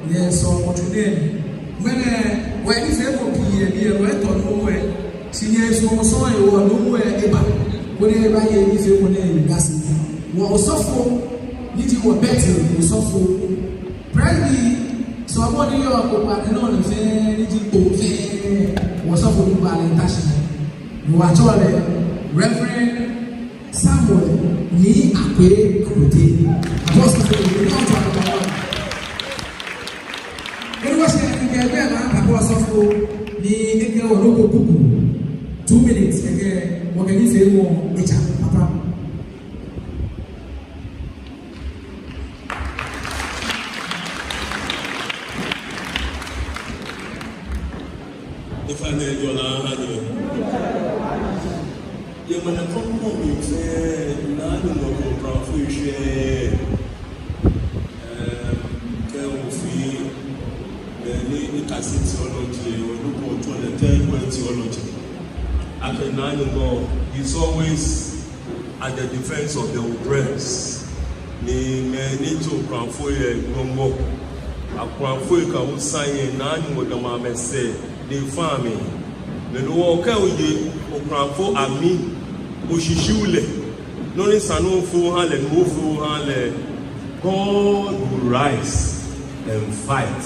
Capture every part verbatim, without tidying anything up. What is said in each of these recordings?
Nyɛsɔlemɔtsu nɛɛ, mɛnɛ, wɔyɛ nifeemɔ pii yɛ biɛ, wɔyɛ tɔ nɔmɔ ɛ. Shi nyɛsɔlemɔ sɔŋŋ ewɔ nɔmɔ ɛ eba. Koni ebaye nifeemɔ nɛɛ eba shi. Wɔ osɔfo, ni ji wɔ Bethel osɔfo. Presby, sɔlemɔ ni yɔɔ kpokpaa nɛɛ nɔ fɛɛ, ni ji kpo fɛɛ, wɔ osɔfo ni ba lɛ ta shi. Ni wɔtsɛɔ lɛ Reverend Samuel Nii Akwei Akote. Apostle ni wɔtsɛɔ lɛ. Kɛni wɔshɛ ni kɛ gbɛ ma papa osɔfo ni ekɛ wɔ nɔ ko kuku. Two minutes, ekɛ, wɔkɛ nifeemɔ etsa, papa. Ofainɛ, jɔɔ naa ha nyɛ. Yɛ ŋmɛnɛ krɔŋkrɔŋ mli fɛɛ, Naa Nyɔŋmɔ kɛ Oklafo eshwɛ. Ɛɛ, kɛ ofee, mɛi ni ekase theology, onukpa otsɔɔ lɛ third world theology. Akɛ Naa Nyɔŋmɔ is always at the defense of the oppressed. Ni mɛi ni ji Oklafo yɛ Nyɔŋmɔ, Oklafo yɛ ka wo sa yɛ Naa Nyɔŋmɔ damɔ amɛsɛɛ ni efa amɛ. Mɛni hewɔ kɛ oye Oklafo amli, oshishiu lɛ, nɔ ni sa ni ofee oha lɛ, ni ofee oha lɛ, God will rise and fight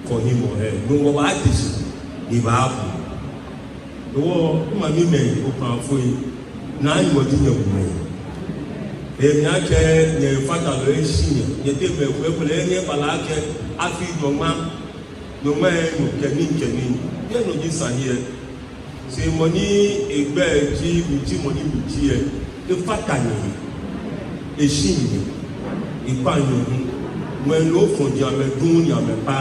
for him or her. Nyɔŋmɔ baate shi, ni ebaabu. Hewɔ, omamimɛi Oklafoi, Naa Nyɔŋmɔ ji nyɛwumɛi. Ejaakɛ nyɛfatalɔi eshi nyɛ, nyɛteŋ mɛi komɛi kpɛlɛ nyɛbala akɛ afii nyɔŋma, nyɔŋmai enyɔ kɛ nii kɛ nii. Jeee no ji saji lɛ. Shi mɔ ni egbɛi ji, mi ji mɔ ni mi ji lɛ, efata nyɛ, eshi nyɛ, ekpa nyɛ hu. Mɛi ni ofɔ̃ ji amɛ duŋ ni amɛkpa,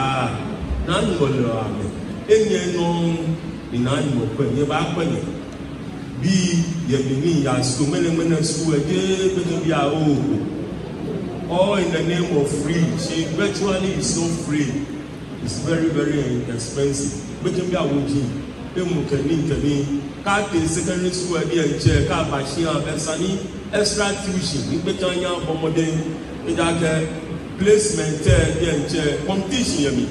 Naa Nyɔŋmɔ le amɛ. Enyɛ nɔ ni Naa Nyɔŋmɔ kwɛ, nyɛbaakwɛ nyɛ. Bii yɛ mi ni yaa skul, ŋmɛnɛŋmɛnɛ skul lɛ jeee gbekɛbii awoɔ. All in the name of free. Shi virtually is so free. It's very, very expensive. Gbekɛbii awoji, emuu kɛ nii kɛ nii. Kɛ atee secondary skul lɛ diɛŋtsɛ, kɛ aba shia lɛ, esa ni extra tuition, ni gbekɛ lɛ aya abɔ mɔdɛŋ. Ejaakɛ placement lɛ diɛŋtsɛ, competition yɛ mli.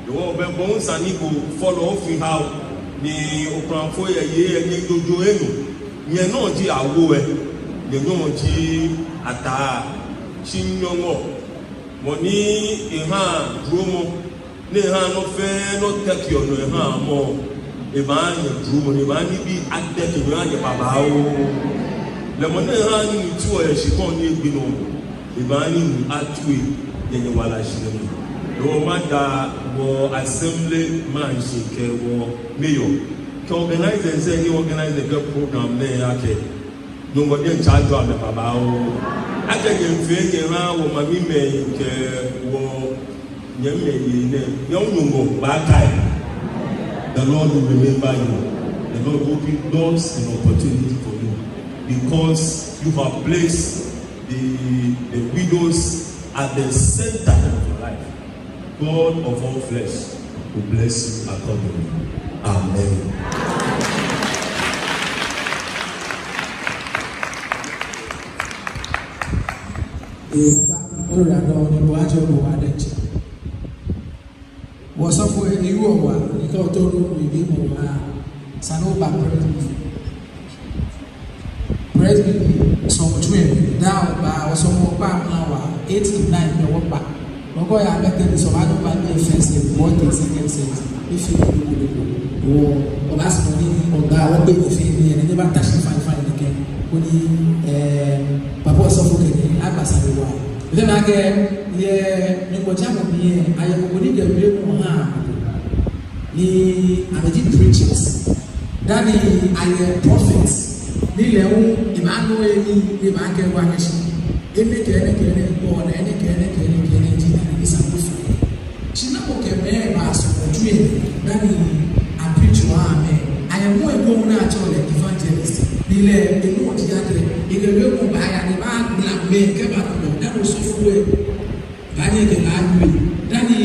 Hewɔ bɛ bɔ ni esa ni bo fɔlɔ ofi ha o, ni Oklafo yɛ yei lɛ nyɛjojo enɔ. Nyɛnɔ ji awo lɛ, nyɛnɔ ji ataa. Shi Nyɔŋmɔ, mɔ ni ehaa duromɔ, ni ehaa nɔ fɛɛ nɔ tɛkeɔ nɔ ehaa mɔ, ebaaha nyɛ duromɔ, ni ebaaha nibii atɛke, ni ebaaha nyɛ babaoo. Lɛ mɔ ni ehaa ni nu tiuɔ yɛ shikpɔŋ ni egbi nɔ, ebaaha ni nu atue yɛ nyɛwala shihilɛ mli. Hewɔ mada wɔ assembly man shi kɛ wɔ mayor, kɛ organizers ni organize the program nɛɛ akɛ Nyɔŋmɔ diɛŋtsɛ ajɔɔ amɛ babaoo. Akɛ nyɛmiifee nyɛha wɔ mamimɛi kɛ wɔ nyɛmimɛi yei nɛɛ, nyɛ hu Nyɔŋmɔ baakai. The Lord will remember you. The Lord will open doors and opportunity for you because you have placed the, the widows at the center of your life. God of all flesh will bless you accordingly. Amen. Ee, Papa, ora no ni bo ajo bo wa dɛŋtsɛ. Wɔsɔfo lɛ, ni wɔ wa, ni kɛ otɔ nɔ ko ebi mɔ wa, esa ni oba Presby. Presby sɔlemɔtsu lɛ, daa wɔbaa, wɔsɔlemɔ kpaa mla wa, eight to nine lɛ wɔkpa. Nɔ ko ya mɛtɛ ni sɔlemɔ ado ba ni first set, wɔtee second set, efee nɔ ko nɔ ko. Wɔ, wɔbaasɔle ni wɔba, wɔgbe ni fee ni, ni nyɛbata shi fine fine nɛkɛ. Koni, eh, Papa Osɔfo kɛ nii, agba sane wa. Lɛ na akɛ, yɛ, ni mɔ ja mɔ mli lɛ, ayɛ mɔ ko ni kɛ wiemɔ ha. Ni amɛji preachers. Dani ayɛ prophets. Ni lɛ hu, ebaanu he ni, ni ebaakɛɛ bo akɛ shi. Enɛ kɛ enɛ kɛ enɛ, bo ona enɛ kɛ enɛ kɛ enɛ kɛ enɛ ji nɔ ni esa ni ofee. Shi namɔ kɛ mɛi baa sɔlemɔtsu lɛ, dani a preach oha amɛ. Ayɛ mɔ ko hu ni atsɛɔ lɛ evangelist. Ni lɛ, enɔ ji akɛ, ekɛ lɛ ko baaya ni baagbala mɛi kɛba nɔ, dani osɔfo lɛ. Dani ekɛ lɛ awie. Dani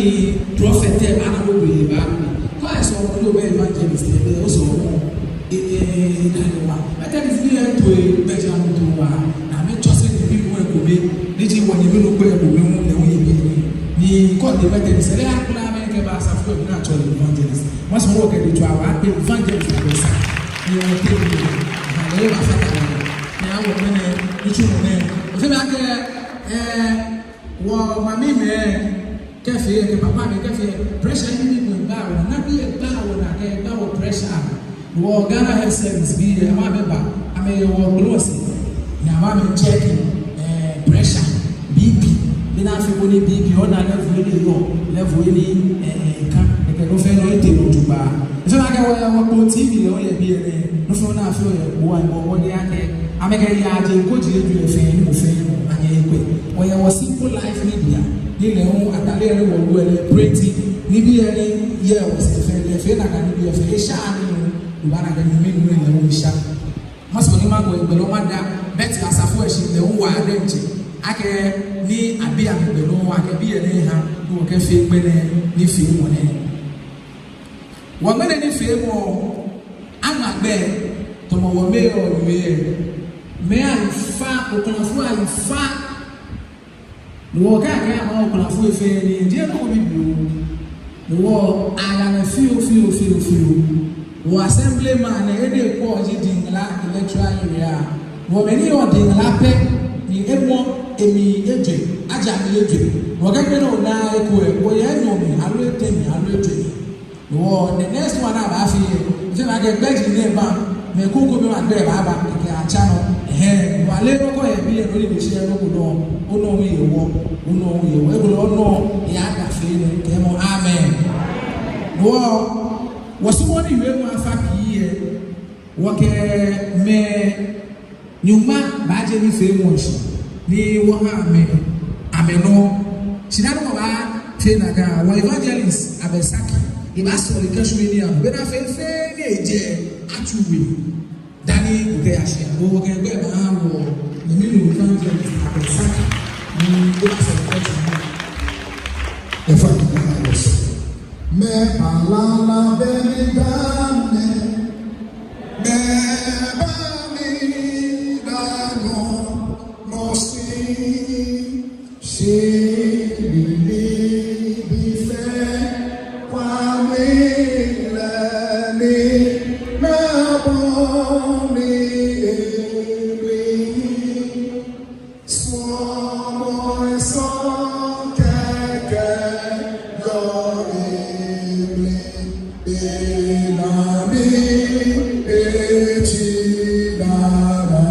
prophet lɛ baana bo gbɛ lɛ baawie. Kɛ esɔ mɔ ko bɛ evangelist lɛ, bɛ osɔ mɔ. Ee, ee, dani wa. Methodist ni lɛ to lɛ, bɛ ja mɔ to wa. Ni amɛtsɔse nibii komɛi komɛi. Ni ji wɔnyɛmi nɔ ko lɛ komɛi hu lɛ hu yɛ bi Evangelist, ele akula amɛ kɛba asafo lɛ mli ni atsɛɔ lɛ evangelist. Masumɔ wɔkɛ lɛ atswa, wɔkɛɛ evangelist Abɛsaki. Ni wɔkɛ lɛ, aha lɛ, ebafata lɛ. Ni awo mɛnɛ, nitsumɔ nɛɛ. Ofee mi akɛ, eh, wɔmamimɛi kɛfee, kɛ papamɛi kɛfee, pressure ni miiba wɔ, ni biɛ ba wɔ, ni akɛba wɔ pressure. Wɔ Ghana Health Service bii lɛ, amɛ amɛba, amɛyɛ wɔ close, ni amɛ amɛ check, eh, pressure, B P, bɔ ni afee bɔ ni B P, ona level ni eyɔɔ, level ni, eh, eh, eka, ekɛ nɔ fɛɛ nɔ etee nɔ jogbaŋŋ. Efee mi akɛ wɔ, wɔkpɔ T V lɛ, wɔyɛ biɛ nɛɛ, nɔ fɛɛ nɔ ni afeɔ yɛ wɔ, wɔ, wɔle akɛ, amɛkɛ yaaje ko ji edu efee ni mɔ fɛɛ mɔ anyɛ ekwɛ. Wɔyɛ wɔ Simple Life Media, ni lɛ hu atade ni wɔwoɔ lɛ, print, nibii ni yɔɔ wɔsɛɛ fɛɛ lɛ, fɛɛ nakai nibii fɛɛ, esha ni Obaana akɛ mimli nuu lɛ hu esha. Masumɔ ni maŋɔ egbɛ lɛ mada, but asafo lɛ shi lɛ hu wa diɛŋtsɛ. Akɛni abi amɛ gbɛ nɔ, akɛ biɛ nɛɛ ha, ni wɔkɛfee gbɛ nɛɛ, nifeemɔ nɛɛ. Wɔ gbɛ nɛɛ nifeemɔ, aŋma gbɛ, tamɔ wɔ mɛi ɔ wie. Mɛi ayi fa, okulafo ayi fa. Ni wɔkɛɛ akɛ ama okulafoi fɛɛ ni, jeee nɔ ko bibioo. Ni wɔ, ayana fioo, fioo, fioo, fioo. Wɔ assemblyman nɛɛ, edɛŋ kpɔ ji Dingla electoral area. Wɔ mɛi ni yɔɔ Dingla pɛ, ni emɔ emli ejwɛ, aja mli ejwɛ. Wɔkɛɛ kɛ nɔ na eko lɛ, wɔyɛ enyɔ mli, aloo etɛ mli, aloo ejwɛ mli. Wɔ, the next one abaafee lɛ, efee mi akɛ gbɛji nɛɛ ba, mɛi krokomɛi agbɛi baaba, kɛkɛ atsa nɔ. Ɛhɛɛ, wɔle nɔ ko yɛ biɛ, nɔ ni be shi yɛ nɔ ko nɔ, onɔ hu yɛ wɔ, onɔ hu yɛ wɔ, ekolɛ onɔ yɛ ada fɛɛ nɛɛ, kɛɛmɔ, amen. Wɔ, wɔsumɔɔɔ ni wiemɔ afa pii lɛ, wɔkɛ mɛi nyɔŋma baaje nifeemɔ lɛ shishi ni wɔha amɛ, amɛnɔ. Shi dani wɔbaafee nakai, wɔ evangelist Abɛsaki, ebaasɔle kɛshwie nii anɔ. Bɔ ni afee fɛɛ ni ejɛ atsu we. Dani okɛya shia, wɔkɛ gbɛ baaha wɔ, ni mimli evangelist Abɛsaki, ni ebaasɔle kɛshwie nii anɔ. Efa ni wɔsɔle. Mɛɛ alala bɛ migbamɛ, mɛɛ bɛ migbamɔ, mɔ shi, shi nibii fɛɛ, kwɛ mi lɛ ni mɛɛ bɔ ni ebi. Sɔɔmɔ sɔŋŋ kɛkɛ yɔɔ mimli, ena mi, etsi dara,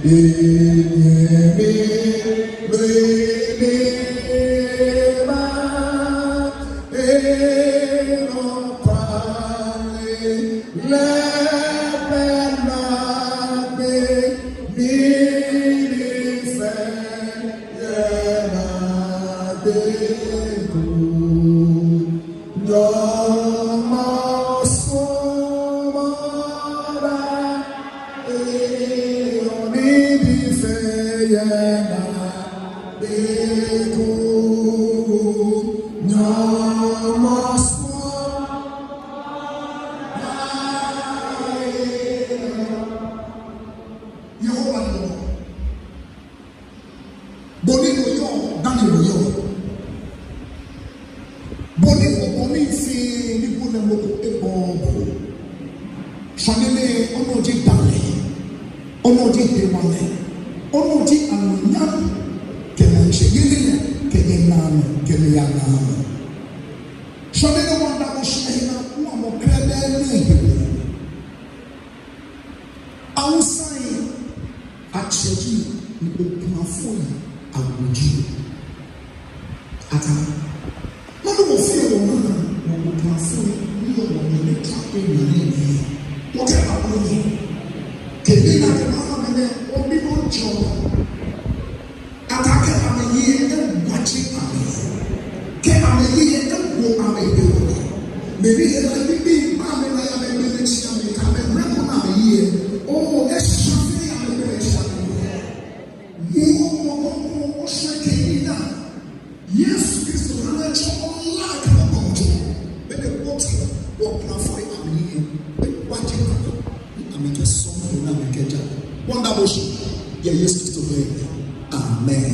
enyɛ mi, mli ni eba, enɔ kwale. Lɛ bɛ naagbee ni nifɛi yɛ naagbee ko. Nyɔŋmɔ sumɔɔɔ ni nifɛi yɛ naagbee ko. Nyɔŋmɔ sumɔɔɔ. Yehowa nɔ. Bɔ ni oyɔɔ, dani oyɔɔ. Bɔ ni obɔ nii fɛɛ ni bo lɛ mɔ ko ebɔɔ bo. Shwane nɛɛ, onɔ ji dalɛ, onɔ ji hewalɛ, onɔ ji anunyam, kɛ maŋtsɛyeli lɛ, kɛjɛ naanɔ kɛmiiya naanɔ. Shwane nɛɛ wɔmiida bo shi yɛ hela, wɔmɔ krɛdɛɛ ni ehe. Awusai atsɛ ji, ni okulafoi awo ji. Ataa. Mɛni wɔfeɔ wɔha wɔ okulafoi ni yɔɔ wɔmli ni tswa kpee nɛɛ nɛɛ? Wɔkɛ awo ni. Kɛ be ni akɛ maha mɛnɛ, obi bo jɔ. Ataa, kɛ amɛyi lɛ, ewaje amɛ. Kɛ amɛyi lɛ, ewo amɛ hewalɛ. Mɛni hewɔ ni bi amɛ ni amɛgbele tsi amɛ, kɛ amɛmɛɛ ko ni amɛyi lɛ, oo, esha fɛɛ amɛgbele tsi amɛ. Mɔ ko mɔ ko mɔ ko shwɛ kɛ yi naa. Yesu Kristo na lɛ tsɔ ola kɛ mɔ ko mɔ ko. Mɛni wɔtee, okulafoi amɛyi lɛ, ewaje amɛ. Amɛkɛ sɔɔmɔ ni amɛkɛja. Wɔmiida bo shi yɛ Yesu Kristo gbɛi. Amen.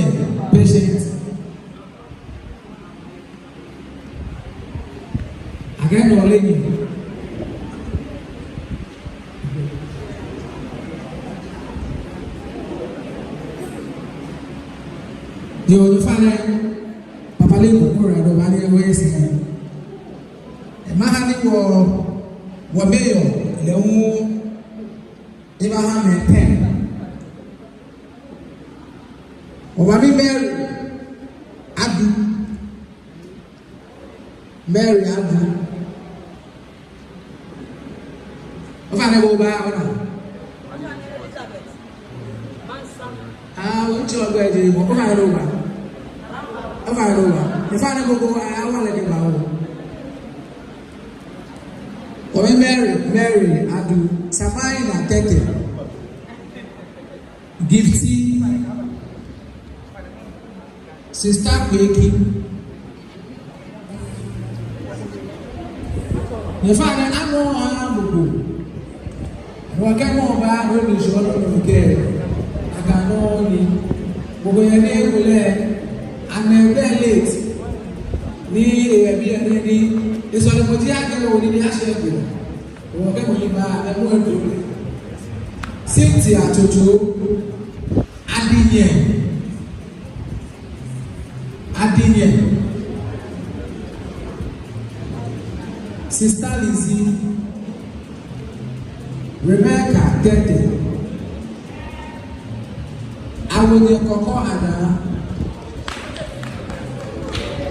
nyɛ patient. Akɛ nɔ lɛ nyi. Yoo, ofainɛ, papa lɛ ko kura dɔ ba ni ewe ese. Ema ha ni wɔ, wɔ mayor lɛ hu, ema ha mɛi ten. Wɔmaami Mary Adu. Mary Adu. Ofainɛ bo oba, ona. Aa, otsɛ ogbɛi ji bo, ofainɛ oba. Ofainɛ oba. Ofainɛ bo, bo, aa, awa lɛ kɛba oo. Ɔmi Mary, Mary Adu, Samaina Tɛtɛ. Gifty, Sister Kweki. Nyɛfainɛ, amɛ aahu gbogbo. Wɔkɛ mɔ ba, no ni shɔ no no kɛ. Aka no ni. Gbogbo yɛ ni ekolɛ. Amɛ bɛ late. Ni eyɛ biɛ nɛɛ ni. Esɔlemɔ ji akɛ wɔ ni ni ashɛ gbɛ. Wɔkɛ mɔ ni ba, amɛ mɔ eto. Cynthia Tsotso. Adinye. Adinye. Sister Lizzie. Rebecca Tɛtɛ. Awonye Kɔkɔ Ada.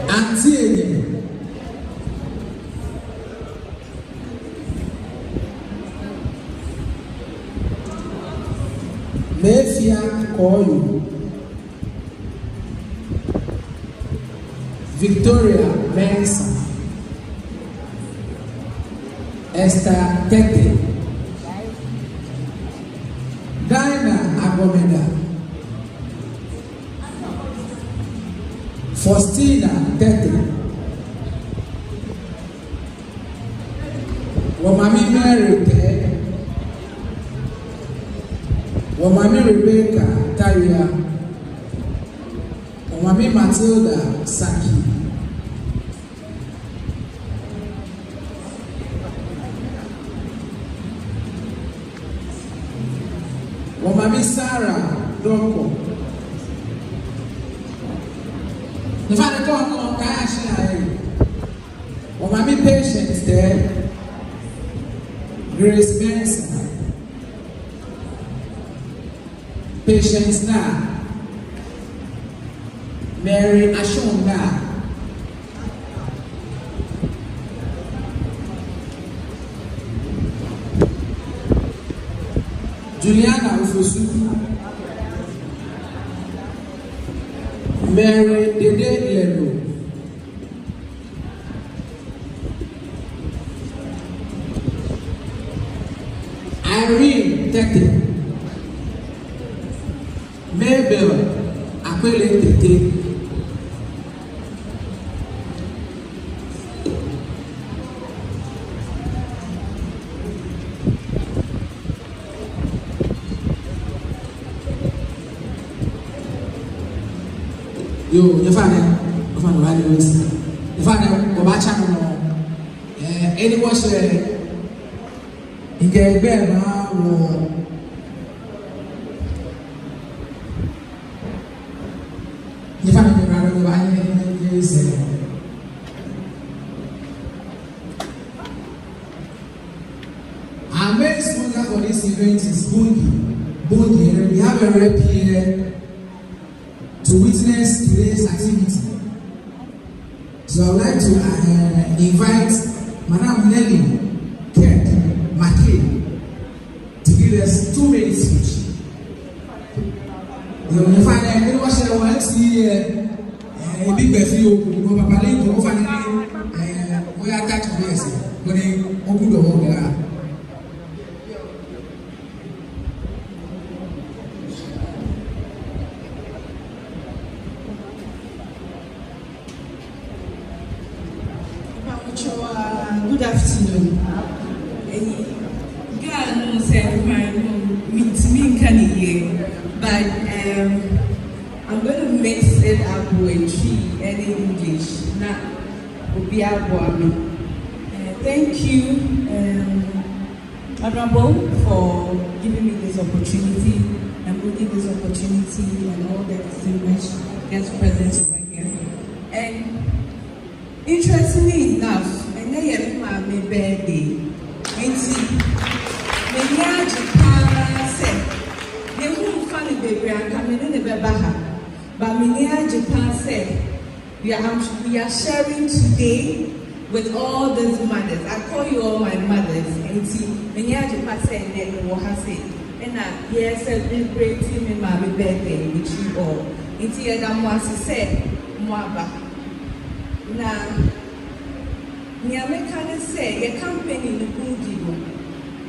Auntie Enye. Mefia Koyo, Victoria Mensah, Esther Tɛtɛ, Dinah Agomeda, Faustina Tɛtɛ, Wɔmami Mary Tɛtɛ, Wɔmami Rebecca Tawia, Wɔmami Matilda Saki, Wɔmami Sarah Doko. In fact, they call me on Kaya Shia. Wɔmami Patience Tɛtɛ, Grace Benson, Patience Naa, Mary Ashong Naa, Juliana Ofosu, Mary Dede Lelo, Irene Tɛtɛ, Mabel Akwele Tɛtɛ. Yoo, nyɛfainɛ, nyɛfainɛ, why do you say? Nyɛfainɛ, wɔbaatsa nɔ. Eh, eni wɔshɛ, eh, ŋkɛ gbɛ ma wɔ. Nyɛfainɛ, nyɛfainɛ, nyɛfainɛ, nyɛfainɛ. Our main sponsor for this event is Bungie. Bungie, we have a rep here to witness today's activity. So I would like to, uh, invite Madam Nelly Kirk McKay to give us two minutes speech. Yoo, nyɛfainɛ, eni wɔshɛ wɔ M C A, eh, ebi gbɛ fio, ko papa lɛ ko, ofainɛ, eh, oya touch base, ko ni oku dɔ wɔ gbɛ. Good afternoon. Eh, Ga no sɛ, mantumi nka ne yie, but, um, I'm going to mix it up with Twi and English. Na obi aboa me. Eh, thank you, um, Honorable, for giving me this opportunity, and giving this opportunity and all the distinguished guest present over here. And interestingly enough, ɛnnɛ yɛ me maame birthday. Enti, m'ani agye paa sɛ, mehu mfa no bebree anka me ne no bɛba ha. But m'ani agye paa sɛ, we are, we are sharing today With all these mothers, I call you all my mothers. Enti, minyɛ adwuma sɛ nnɛ mewɔ ha sei, ɛna yɛ celebrate me maame birthday with you all. Enti, yɛda mo ase sɛ moaba. Na nea meka ne sɛ, yɛ company no Bungi no,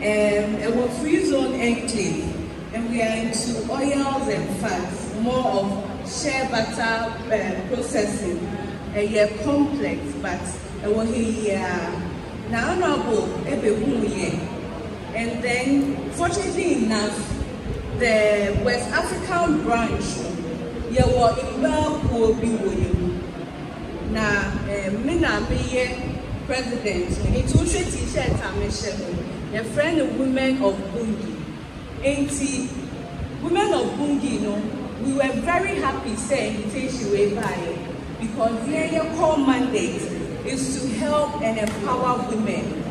um, ɛwɔ Free Zone Enclave, and we are into oils and fats, more of shea butter, uh, processing. Ɛyɛ complex, but ɛwɔ ha yi ara. Na Honorable ɛbɛhu yɛ. And then, fortunately enough, the West African branch, yɛwɔ mbaa kuo bi wɔ yɛ mu. Na, eh, me na meyɛ president no. Enti wohwɛ T-shirt a mehyɛ no, yɛfrɛ no Women of Bungi. Enti, Women of Bungi no, we were very happy sɛ invitation wei baeɛ, because yɛn yɛ core mandate is to help and empower women.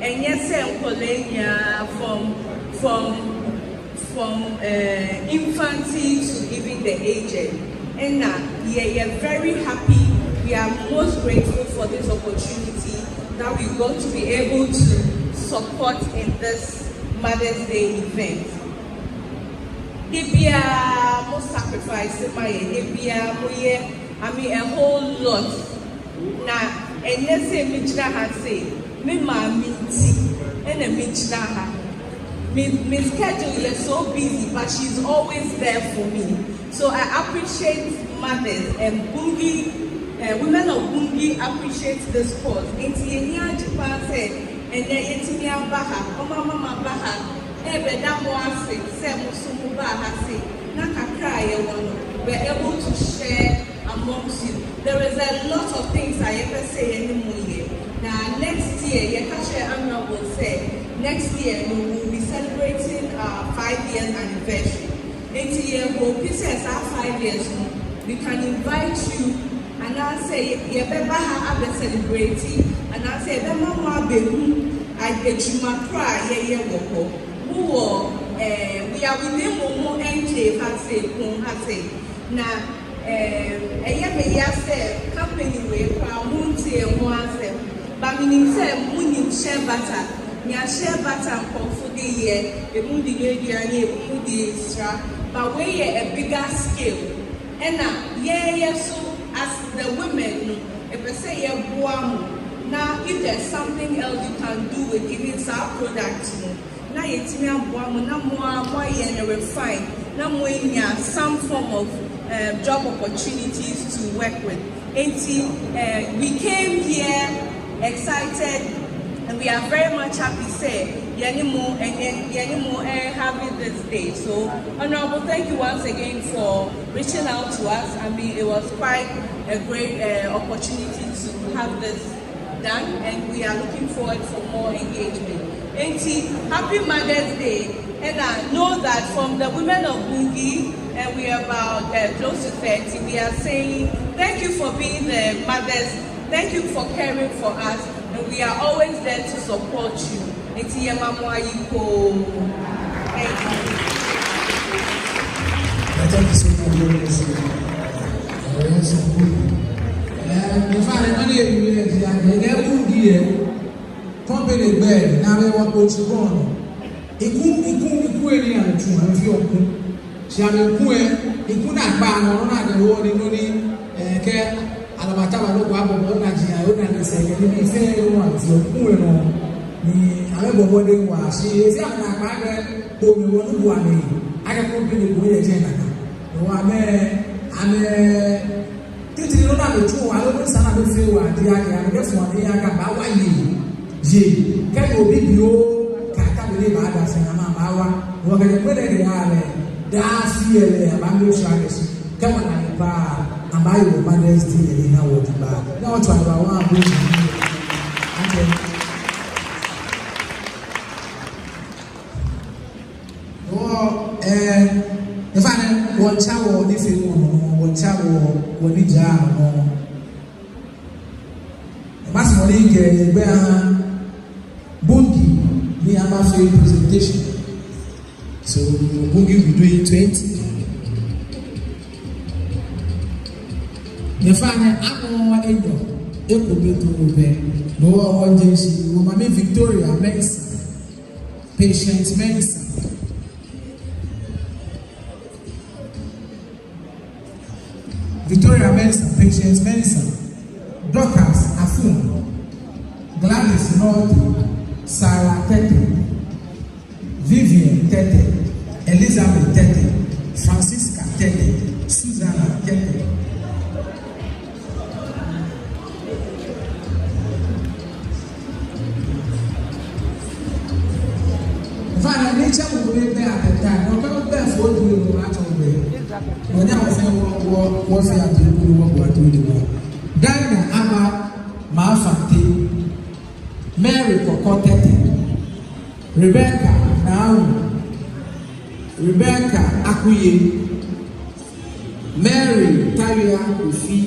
Ɛnyɛ sɛ nkwadaa nyinaa, from, from, from, eh, infancy to even the aged. Ɛna yɛ, yɛyɛ very happy. We are most grateful for this opportunity that we got to be able to support in this Mother's Day event. Da biara mo sacrifice ma yɛn, da biara moyɛ, I mean, a whole lot. Na ɛnyɛ sɛ migyina ha sei, me maame nti ɛna migyina ha. Me, me schedule yɛ so busy, but she's always there for me. So I appreciate mothers and Bungi, eh, Women of Bungi appreciate this cause. Enti yɛn ani agye paa sɛ ɛnɛ yɛtumi aba ha, wɔama mama aba ha, ɛbɛda mo ase sɛ mo nso mobaa ha sei, na kakra a yɛwɔ no, we're able to share amongst you. There is a lot of things a yɛpɛ sɛ yɛne mo yɛ. Na next year, yɛka kyerɛ Honorable sɛ, next year no, we will be celebrating our five years anniversary. Enti yɛhope sɛ saa five years no, we can invite you, anaasɛ yɛ-, yɛbɛba ha abɛ celebrate, anaasɛ yɛbɛma mo abɛhu a-, adwuma korɔ a yɛyɛ wɔ hɔ. Mowɔ, eh, we are within mo mo enclave ha sei, Kɔm ha sei. Na, eh, ɛyɛ me ya sɛ company wei koraa monte ɛho asɛm. But menim sɛ monim shea butter. Nea shea butter nkurɔfo de yɛ, emu de yɛ aduane, emu de sra. But wei yɛ a bigger scale. Ɛna yɛyɛ so as the women no, ɛpɛ sɛ yɛboa mo. Na if there's something else you can do with even saa product no, na yɛtumi aboa mo, na mo a moayɛ no refine, na moanya some form of, eh, job opportunities to work with. Enti, eh, we came here excited, and we are very much happy sɛ yɛne mo, and yɛne mo, eh, having this day. So, Honorable, thank you once again for reaching out to us. I mean, it was quite a great, eh, opportunity to have this done, and we are looking forward for more engagement. Enti, happy Mother's Day, and I know that from the Women of Bungi, and we are about, uh, close to thirty, we are saying thank you for being the mothers, thank you for caring for us, and we are always there to support you. Enti yɛma mo ayekoo. Thank you. Thank you so much. God bless you. God bless you. Eh, in fact, ɛnɔ ni ebi yɛ, yɛ, yɛ, yɛ, yɛ, company gbɛi ni amɛwɔ Portugal nɔ. Eku, eku, eku eni amɛtsu, amɛfeɔ eku. Shi amɛku lɛ, eku naakpa nɔ, nɔ ni akɛwoɔ ni, nɔ ni, eh, kɛ alabata ba loko abɔbɔ, ona ji a, ona ni sɛ, kɛ nibii fɛɛ, ona ti eku lɛ nɔ. Ni amɛbɔ mɔdɛŋ waa, shi esi amɛnaakpa akɛ, kome wɔ nu bu amɛ, akɛ company ko yɛ jɛ nakai. Wɔ amɛ, amɛ, titri nɔ ni amɛtsuɔ, aloo nɔ ni sa ni amɛfeɔ, adi akɛ, amɛkɛfɔ amɛ akɛ abaawa yei. Yei, kɛ yoo bibioo, kɛ atabi ni baada sɛɛ ni amɛbaawa. Wɔkɛ nyɛ kpɛlɛ kɛ ya lɛ, daa shi yɛ lɛ, abaa make sure akɛ shi. Kɛ wɔna nyɛ paa, abaaye wɔ Mother's Day lɛ, ni na wɔ di ba. Na wɔtswa ni wɔwa abɔ. Akɛ. Wɔ, eh, in fact, wɔtsa wɔ nifeemɔ nɔ, wɔtsa wɔ, wɔnijaa nɔ. Masumɔ ni kɛ egbɛ aha Bungi ni amɛfee presentation. So, Bungi will do it twenty. In fact, amɔ enyɔ. Ekome too bɛ. No hewɔ wɔje shishi. Wɔmami Victoria Mensah, Patience Mensah. Victoria Mensah, Patience Mensah, Dorcas Afum, Gladys Nortey, Sarah Tetteh, Vivian Tetteh, Elizabeth Tetteh, Francisca Tetteh, Susanna Tetteh. Fana ni tsɛ mɔ ko bɛ at the time, no kɛ bɛ fo du no atsɔ bɛ. No nya wɔ fɛɛ wɔ, wɔ, wɔfɛɛ atu ko wɔ bɔ atu de wɔ. Diana Aba Marfante, Mary Kɔkɔ Tetteh, Rebecca Naa Awu, Rebecca Akuye, Mary Tawia Kofi,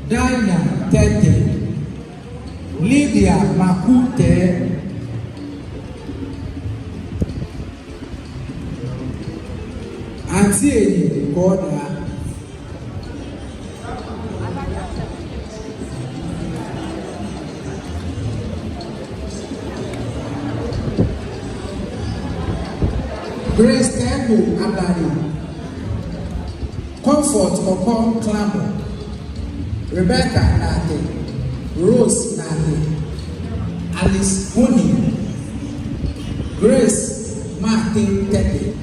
Diana Tetteh, Lydia Maku Tɛɛ, Auntie Enyi Kɔɔdaa, Grace Tetteh Ablade, Comfort Kɔkɔ Clamor, Rebecca Naate, Rose Naate, Alice Honi, Grace Martin Tetteh,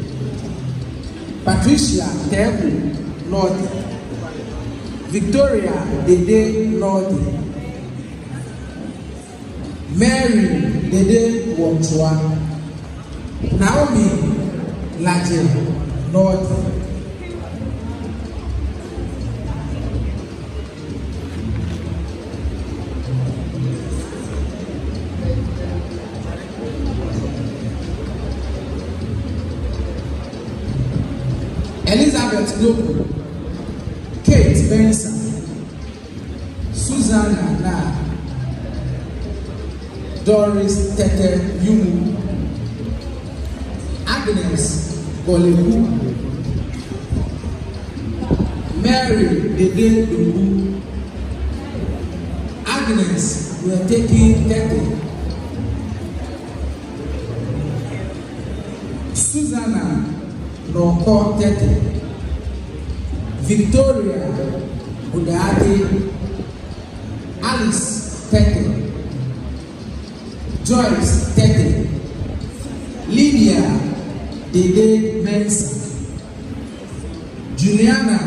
Patricia Tetteh Nortey, Victoria Dede Nortey, Mary Dede Wɔtsua, Naomi Ladje Nortey. Elizabeth Doku, Kate Mensah, Susanna Naa, Doris Tetteh Yumu, Agnes Goleku, Mary Dede Doku, Agnes Weteki Tetteh, Susanna Noko Tetteh, Victoria Budati, Alice Tetteh, Joyce Tetteh, Lydia Dede Mensah, Juliana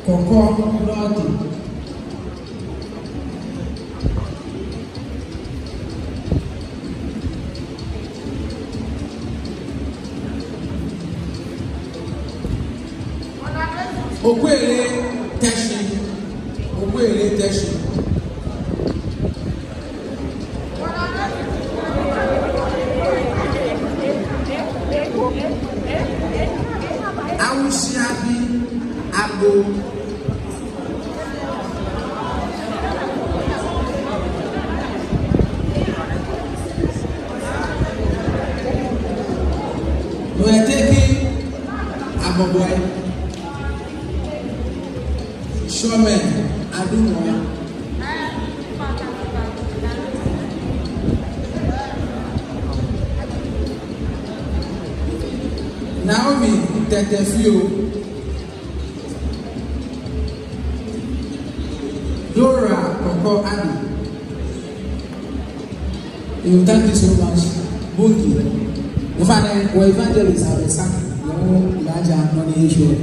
Kɔkɔ Nortey. Okwele Teshie, Okwele Teshie. Awushiabi Agbo. Weteki Abɔbɔɛ. Shɔmɛ Adumɔa. Naomi Tetteh Fio. Dora Kɔkɔ Adu. You, thank you so much. Bungi. In fact, eh, wɔ evangelist Abesa, you know, Elijah, money issue.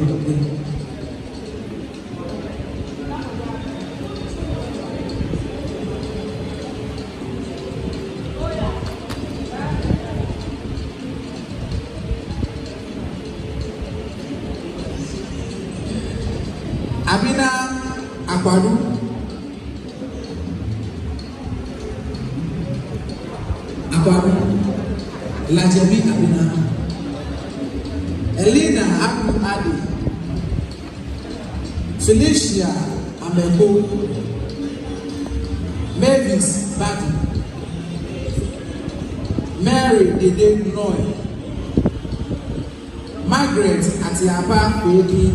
Abina Akwadu. Akwadu. Ladjebi Abina. Elina Aku Ade. Felicia Ameko, Mavis Badu, Mary Dede Noi, Margaret Atiapa Kwedi,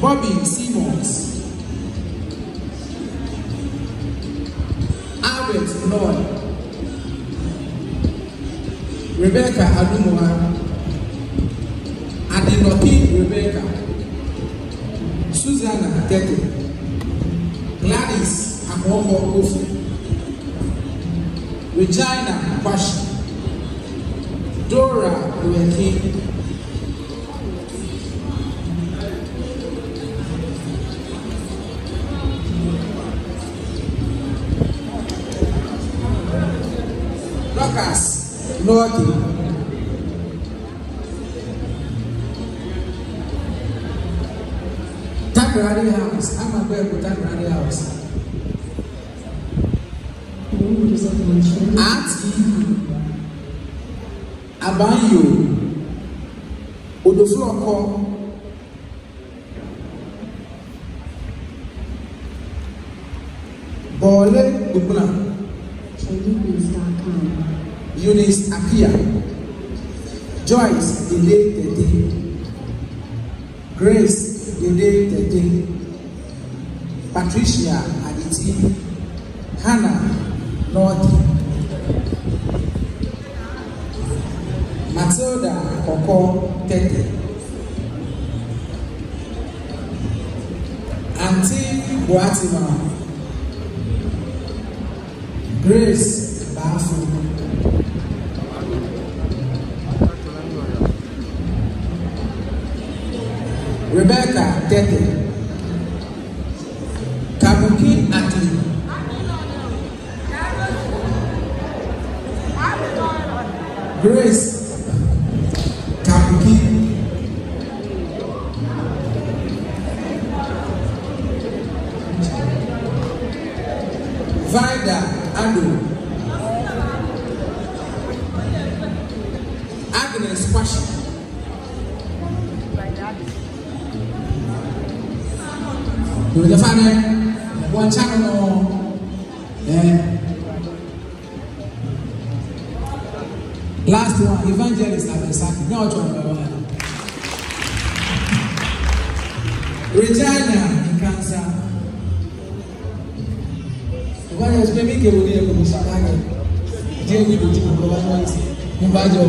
Bobby Simmons, Albert Noy, Rebecca Adumua, Adenopi Rebecca, Susanna Tete, Gladys Amoho Kofi, Regina Kwashi, Dora Oyeki, Dorcas Nortey, Takoradi House, Amagbeku Takoradi House. Auntie Abayo Odofloko, Bole Ugbla, Eunice Apia, Joyce Dede Tete, Grace Dede Tete, Patricia Aditi, Hannah Nortey, Matilda Koko Tete, Auntie Boatima, Grace Bafo, Rebecca Tete, Kabuki Ati, Grace Kabuki, Vida Ado, Agnes Kwashi. Yoo, nyɛfainɛ, wɔtsa nɔ. Eh. Last one, Evangelist Abel Saki. Nyɛ otswa nɔ. Regina Nkansah. Evangelist, mɛni kɛ wɔ ni yɛ ko shaka kɛ. Diɛ ni ko ti ko ba noise. Ni ba jɔ.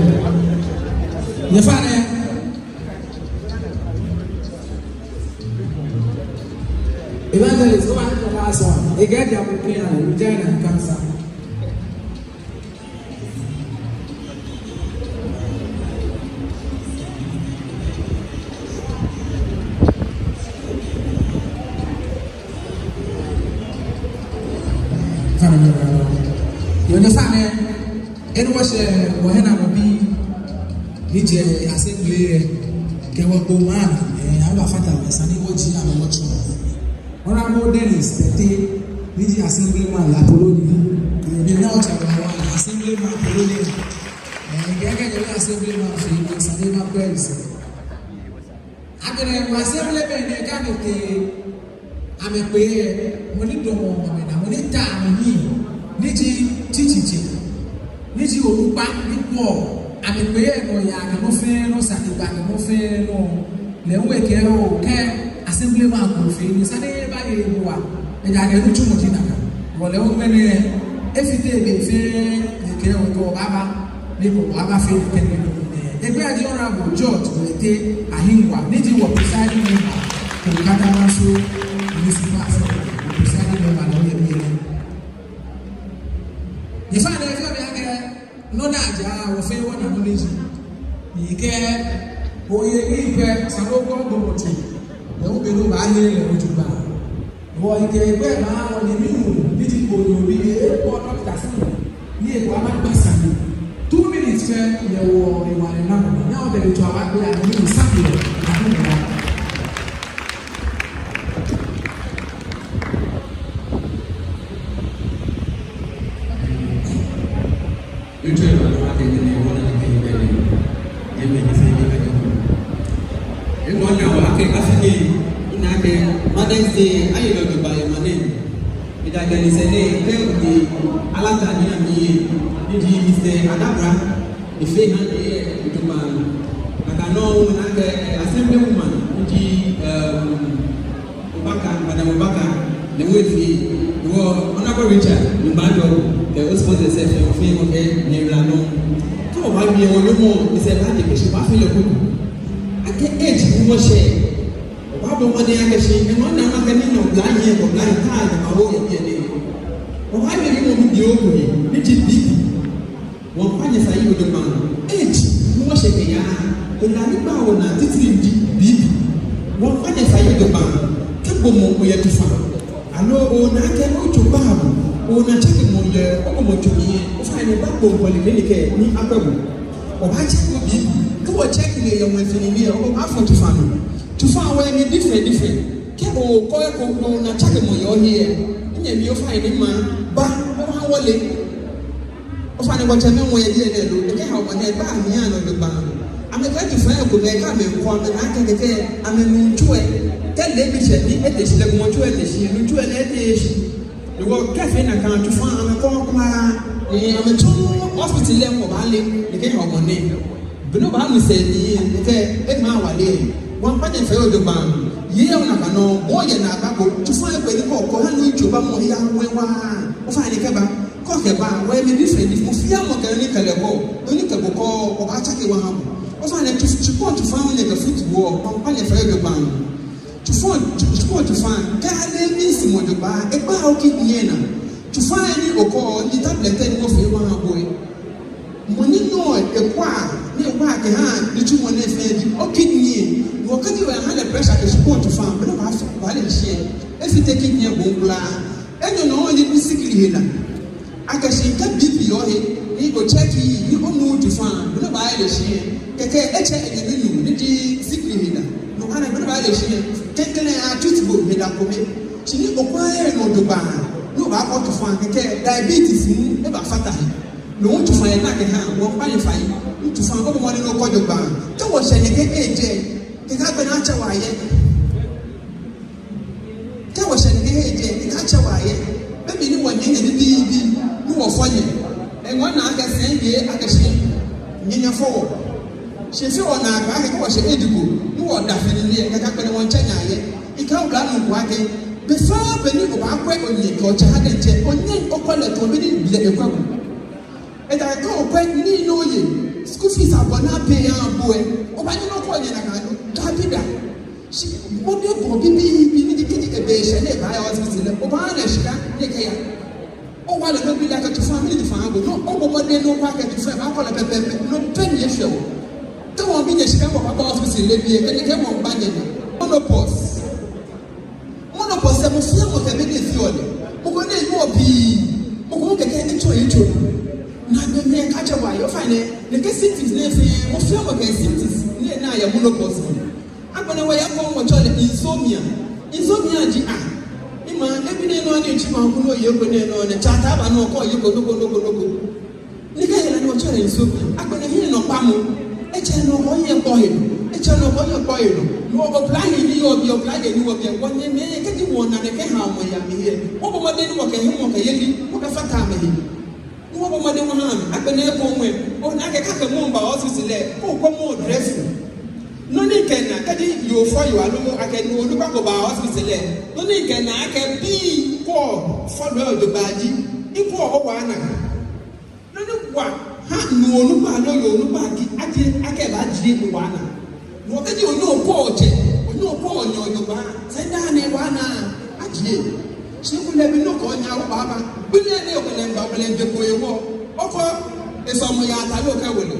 Nyɛfainɛ. Evangelist, go ahead for the last one. Ekɛɛ diɛ ko kɛ ya, Regina Nkansah. Yoo, nyɛfainɛ, enɛ wɔshɛ wɔhiɛnaanɔbii ni jɛ assembly lɛ, kɛ wɔ gbɔmɛi, eh, abafata wɔ, esa ni wɔji amɛ wɔtsɔɔ. Honorable Dennis Tete, ni ji assemblyman yɛ Apollonia. Eh, ni na ɔtsɛ wɔ assemblyman Apollonia. Eh, kɛkɛ kɛ assemblyman fɛɛ, esa ni makwɛ esɛɛ. Agbɛnɛ wɔ assembly mɛi nɛɛ kɛ amɛtee, amɛkpee, mɔ ni damɔ amɛnaa, mɔ ni taa amɛhiɛ, ni ji tsitsitsɛ, ni ji onukpa, ni kɔ, amɛkpee nɔ ya kɛ nɔ fɛɛ nɔ, saji ba kɛ nɔ fɛɛ nɔ. Lɛ hu ekɛɛ oo, kɛ assemblyman ko fee nii, esa ni ebaye ebua, ejaakɛ nitsumɔ ji nakai. Wɔ lɛ hu ŋmɛnɛ, efite be fɛɛ, ekɛɛ oo, kɛ obaaba, ni kɛ obaaba fee nii kɛ nii. Egbɛi ji Honorable George Lete Ahingwa, ni ji wɔ presiding member, Kwabena Manso Municipal Assembly, wɔ presiding member ni yɔɔ biɛ nɛɛ. Nyɛfainɛ, efee mi akɛ, nɔ ni aja wɔ fɛɛ wɔna nɔ ni ji. Ni kɛ oye nii pɛ, esa ni ogbɔ gbɔmɔtso. Lɛ hu be ni obaaye lɛ ojogbaŋŋ. Wɔ ekɛ egbɛi maa wɔ ni minu, ni ji ko ni obi ye, ekɔ dɔkta si, ni ekɔ amɛgba sane. Two minutes fɛɛ, yɛ wɔ ewalɛ namɔ. Nyɛ otee lɛ tsɔ abaagbe, ani minu sane yɛ, ani minu. Etsɔ eba nɔ akɛ nyɛ nɛɛ wɔna ni kɛ bɛ ni nyɛmɛi ni fɛɛ ni kɛ nyɛ ko. Ŋmɛnɛ wɔ akɛ afi nɛɛ, ena akɛ Mother's Day aye lɛ jogbaŋŋ yɛ maŋ nɛɛ. Ejaakɛ ni sɛɛ nɛɛ kɛ odi alata ni ami ye, ni ji Mister Adabra, efee ha ni yɛ jogbaŋŋ. Nakai nɔŋŋ ena akɛ assemblywoman, ni ji, um, Baka, Madam Baka, the way fi, the world, Honorable Richard, the man of the response yourself, the thing of the name la no. So why be a woman is a bad education, why feel a good? I can age, you must share. Why don't want the other thing, and one now I can know blind here, but blind time, and I will be a day. Why be you want to be open? It is big. Wɔkpa nyɛ fai ojogbaŋŋ. Age ni wɔshɛ kɛyaa. Hela ni gbaa wɔnaa titri ji B P. Wɔkpa nyɛ fai ojogbaŋŋ. Kɛ gbɔmɔ oyɛ tufa, aloo ona akɛ otso baa bo, ona check mɔ yɛ ogbɔmɔtso mli lɛ, ofainɛ ba gbɔmɔ polyclinic ni akwɛ bo. Wɔbaa check bo B P. Kɛ wɔ check lɛ yɛ wɔmli fɛɛ lɛ, wɔbaafɔ tufa nɔ. Tufa lɛ amɛ different different. Kɛ okɔ eko ona check mɔ yɛ ohe lɛ, nyɛmi ofainɛ ma ba, oha wɔle. Ofainɛ wɔtsɛmɛi amɛyɛ biɛ nɛɛ lo, ekɛha wɔmɔ nɛɛ ba amɛya nɔ ojogbaŋŋ. Amɛkɛ tufa lɛ ko, amɛkɛ amɛkɔ, amɛna akɛ kɛkɛ amɛnu tso lɛ. Kɛ leebi shɛ ni ete shi lɛ, gbɔmɔtso lɛ te shi, nu tso lɛ lɛ ete shi. Ni wɔkɛfee nakai tufa amɛkɔ kwraa, ni amɛtsɔ hospital lɛ wɔbaale, ni ekɛha wɔmɔ nɛɛ. Be ni obaanu sɛɛ ni ekɛ ema wale. Wɔkpa nyɛ fai ojogbaŋŋ. Yɛ ona akɛ nɔ, bo yɛ naagba ko, tufa lɛ kwɛ ni kɔ, kɔ ha nu tso ba mɔ ya wɛ wa. Ofainɛ kɛba. Kɔ kɛba, wɔ mɛi bi fɛɛ ni mɔ fɛɛ mɔ kɛ nɔ ni kɛ lɛ kɔ, nɔ ni kɛ bo kɔ, wɔbaa check wɔha bo. Ofainɛ tsu, tsu kɔ tufa mli kɛ foot wɔ, wɔkpa nyɛ fai ojogbaŋŋ. Tufa, tsu, tsu kɔ tufa, kɛ ale mli si mɔ ojogbaŋŋ, ekpaa o kidney lɛ naa. Tufa lɛ ni okɔ, ni tablet lɛ ni wɔfee wɔha bo lɛ. Mɔ ni nɔ lɛ ekwa, ni ekwa kɛha, ni tsu mɔ nɛɛ fɛɛ ji, o kidney lɛ. Wɔkɛ ji wɔha lɛ pressure kɛ tsu kɔ tufa, be ni obaafee, obaale shi lɛ. Efite kidney lɛ bɔ kwraa. Enyɔ nɔ lɛ ji sikli hela. Akɛ shi kɛ B P yɔɔ he, ni o check, ni onu tufa, be ni obaale shi lɛ. Kɛkɛ etsɛ enyɛmi nuu, ni ji sikli hela. No hewɔ be ni obaale shi lɛ, klɛŋklɛŋ a treat bo hela kome. Shi ni okɔ lɛ nɔ ojogbaŋŋ, ni obaakɔ tufa, kɛkɛ diabetes hu ebaafata he. No hewɔ tufa lɛ naa kɛha, wɔkpa nyɛ fai. Tufa lɛ ogbɔmɔ ni okɔ ojogbaŋŋ. Kɛ wɔshɛ nɛkɛ age lɛ, kɛkɛ agbɛnɛ atsɛ wɔ ayɛ. Kɛ wɔshɛ nɛkɛ age lɛ, kɛkɛ atsɛ wɔ ayɛ. Be mli ni wɔnyɛ nyɛ bibii, ni wɔfɔ nyɛ. Eŋɔɔ naa akɛ sɛɛ yɛ akɛ shi nyɛ nyɛfɔ wɔ. Shi fɛɛ wɔna akɛ kɛ wɔshɛ age ko, ni wɔda fe nii lɛ, kɛkɛ agbɛnɛ wɔtsɛ nyɛ ayɛ. Ekã oblanuu ko akɛ, be fɛɛ be ni obaakwɛ onyɛ kɛ otsɛ ha diɛŋtsɛ, onyɛ okɔ lɛ tamɔ bɔ ni blɛ ekwɛ bo. Ejaakɛ kɛ okwɛ nii ni oye, school fees abɔ ni apay aha bo lɛ, obaanyɛ okɔ onyɛ nakai lo? Dabida. Shi mɔdɛŋbɔɔ bibii ni ji kɛji ebe eshɛ ni ebaaya hospital lɛ, obaaha lɛ shika ni ekɛya. Owa lɛ gbɛ bi lɛ akɛ tufa mli tufa aha bo. No hewɔ obɔ mɔdɛŋ ni okwɛ akɛ tufa lɛ baakɔ lɛ pɛpɛɛpɛ. No pɛ ni eshwɛ wɔ. Kɛ wɔbi nyɛ shika wɔbaaba hospital lɛ biɛ, kɛ nyɛkɛ mɔ ba nyɛ ni. Menopause. Menopause lɛ, mɔ fɛɛ mɔ kɛ bɔ ni efeɔ lɛ. Mɔ ko nɛɛ yɔɔ pii. Mɔ ko kɛkɛ etsɔ etsɔ. Naagbee mli lɛ ekɛtsɛ wɔ ayɛ. Ofainɛ, nɛkɛ symptoms nɛɛ fɛɛ, mɔ fɛɛ mɔ kɛ symptoms ni enaa yɛ menopause mli. Agbɛnɛ wɔyɛ ko wɔtsɛɔ lɛ insomnia. Insomnia ji a, ima, ebi nɛɛ nɔ ni tsi ma ko nɔ ye ko nɛɛ nɔ, ni tsata ba nɔ ko ye ko nɔ ko nɔ ko nɔ ko. Nɛkɛ hela ni wɔtsɛɔ lɛ insomnia. Agbɛnɛ hiɛnɔkpamɔ. Etsɛ nɔ ko ye kpɔ he. Etsɛ nɔ ko ye kpɔ he nɔ. Nɔ ko oblanyo ni yɔɔ biɛ, oblanyo ni yɔɔ biɛ. Wɔnyɛmɛi, kɛji wɔna nɛkɛ haomɔ yɛ amɛhe lɛ, wɔbɔ mɔdɛŋ ni wɔkɛ hemɔkɛyeli, wɔkɛfata amɛhe. Ni wɔbɔ mɔdɛŋ wɔha amɛ. Agbɛnɛ ko ŋwɛ, ona akɛ kɛ mɔ ba hospital lɛ, ko kɔ mɔ dress. Nɔ ni kɛ na, kɛji yoo fɔ yoo aloo akɛ nuu onukpa ko ba hospital lɛ, nɔ ni kɛ na akɛ bii ko fɔ lɛ ojogbaŋŋ ji, eko owa naa. Nɔ ni wa ha nuu onukpa aloo yoo onukpa ji, aji akɛ ebaajie ewa naa. Nɔ kɛji onyɛ okɔ otsɛ, onyɛ okɔ onyɛ ojogbaŋŋ, sɛɛ daa ni ewa naa ajie. Shi kulɛ bi nɔ ko onyɛ obaaba. Bi nɛɛ ni okɛlɛ mba, okɛlɛ mba ko ewo. Okɔ esɔmɔ ya ta lɛ okɛwo lɛ.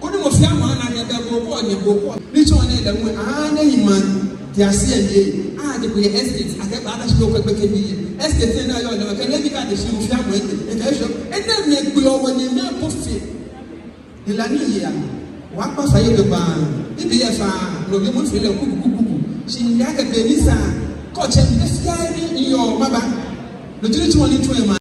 Koni mɔ fɛɛ mɔ ana akɛ bɛ bo ko onyɛ bo ko. Ni tsɔ nɛɛ lɛ ŋwɛ, aa, nɛɛ yi maŋ. Te ashi yɛ mli. Aa, te ko yɛ estate. Akɛ ba ta shi lɛ okɛ gbekɛbii yɛ estate nɛɛ naa yɔɔ lɛ, okɛ leebi kɛ te shi mɔ fɛɛ mɔ ete. Ekɛ shɔ. Enɛɛmɛi gbeɔ wɔnyɛmɛi po fɛɛ. Hela ni yɔɔ. Wɔkpa fai ojogbaŋŋ. Bibii yɛ faa, no bi mɔ fɛɛ lɛ kuku kuku kuku. Shi ni akɛ be ni sa, kɛ otsɛ mi fɛɛ ni yɔɔ maba. No ji nitsumɔ ni tsɔɔ ema